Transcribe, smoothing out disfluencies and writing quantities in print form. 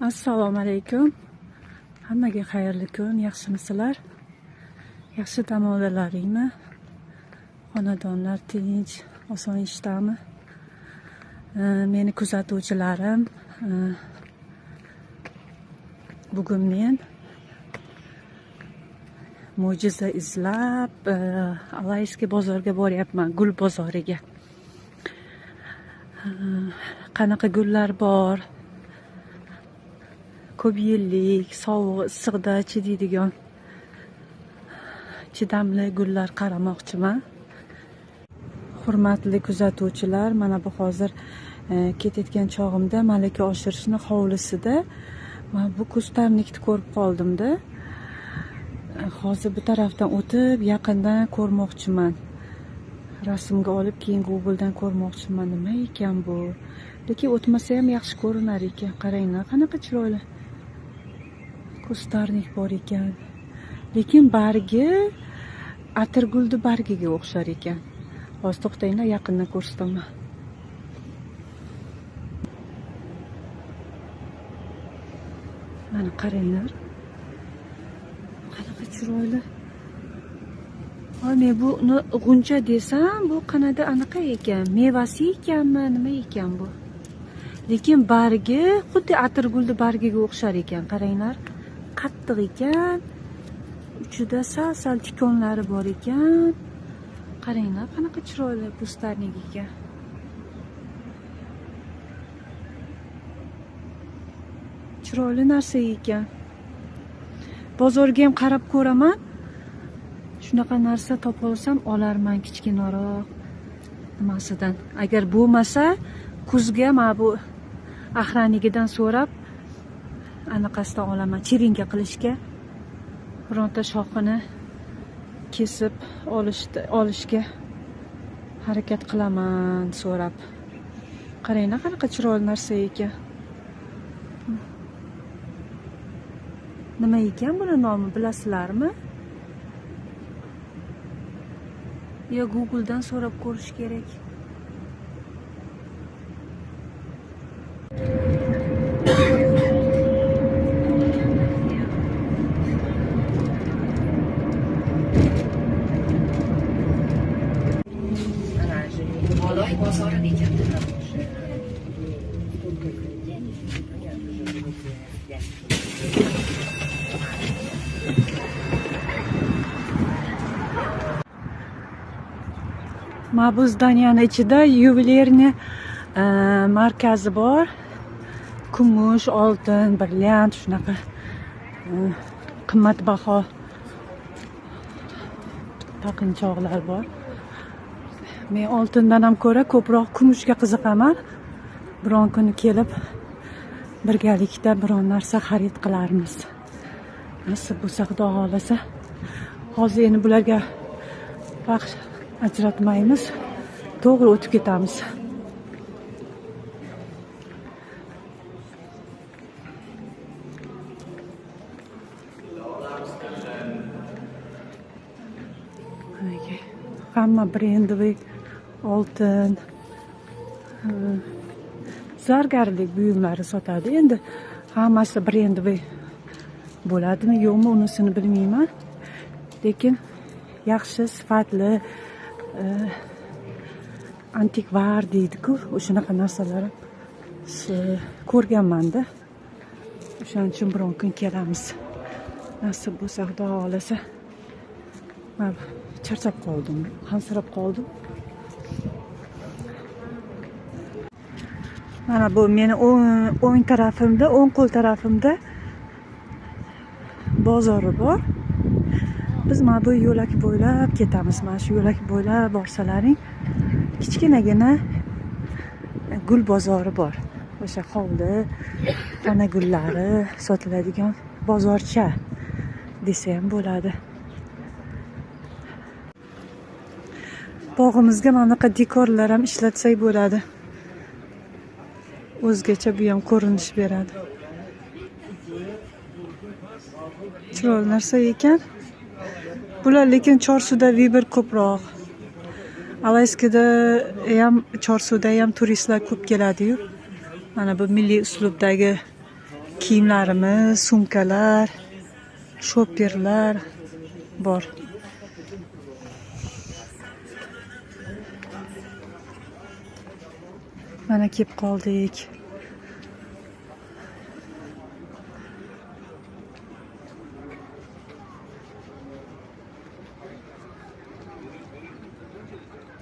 Assalomu alaykum. Hammaga xayrli kun. Yaxshimisizlar? Yaxshi dam olalaringmi? Xonadonlar tinch, oson ishdami? Meni kuzatuvchilarim, bugun men mo'jiza izlab Alayskiy bozorga boryapman, gul bozoriga. Qanaqa gullar bor? Ko'p yillik, sovuq, issiqda chidaydigan chidamli gullar qaramoqchiman. Hurmatli kuzatuvchilar, mana bu hozir ketayotgan chog'imda Malaka oshirishni hovlisida mana bu kustarnikni ko'rib qoldimda. Hozir bu tarafdan o'tib yaqindan ko'rmoqchiman. Rasmga olib keyin Google'dan ko'rmoqchiman, nima ekan bu. Lekin o'tmasa ham yaxshi ko'rinar ekan. Qaranglar, qanaqa chiroyli kustarnik bor ekan. Lekin bargi atirgulni bargiga o'xshar ekan. Hozir to'xtanglar, yaqindan ko'rsataman. Mana qaranglar. Qanaqa chiroyli. Voy, men buni g'uncha desam, bu qanada anaqa ekan, mevasi ekanmi, nima ekan bu? Lekin bargi xuddi atirgulni bargiga o'xshar ekan. Qaranglar, qattiq ekan. Uchida sal-sal tikonlari bor ekan. Qaranglar, qanaqa chiroyli kustarnik ekan. Chiroyli narsa ekan. Bozorga ham qarab ko'raman. Shunaqa narsa topa olsam olarman, kichkinaroq nimasidan. Agar bo'lmasa, kuzga mana bu axranigidan so'rab anaqasidan olaman, chiringa qilishga bironta shoxini kesib olishga harakat qilaman so'rab. Qaranglar, qanaqa chiroyli narsa ekan. Nima ekan buni nomi, bilasizlarmi? Yo Google'dan so'rab ko'rish kerak. Oloy bozori degan. Mana bu zdaniyani ichida yuvelirni markazi bor. Kumush, oltin, brilliant shunaqa qimmatbaho taqinchoqlar bor. Men oltindan ham ko'ra ko'proq kumushga qiziqaman. Biron kuni kelib birgalikda biron narsa xarid qilarmiz. Nasib bo'lsa, Xudo xohlasa. Hozir endi bularga vaqt ajratmaymiz. To'g'ri o'tib ketamiz. Hamma brendoviy oltin, zargarlik buyumlari sotadi. Endi hammasi brendoviy bo'ladimi, yo'qmi, unisini bilmayman. Lekin yaxshi sifatli antikvar deydi-ku, o'shanaqa narsalar ko'rganman-da. O'shaning uchun biron kun kelamiz. Nasib bo'lsa, Xudo xohlasa. Men charchab qoldim, hansirab qoldim. Mana bu meni o'ng tarafimda, o'ng qo'l tarafimda bozori bor. Biz mana bu yo'lak bo'ylab ketamiz. Mana shu yo'lak bo'ylab borsalaring kichkinagina gul bozori bor. O'sha hovli, xona gullari sotiladigan bozorcha desa ham bo'ladi. Bog'imizga mana bunaqa dekorlar ham ishlatsak bo'ladi. O'zgacha bu ham ko'rinish beradi. Chiroyli narsa ekan. Bular lekin Chorsuda vibr ko'proq. Alayskida ham, Chorsuda ham turistlar ko'p keladi-yu. Mana bu milliy uslubdagi Kiyimlarimiz, sumkalar, shopperlar bor. Mana kelib qoldik.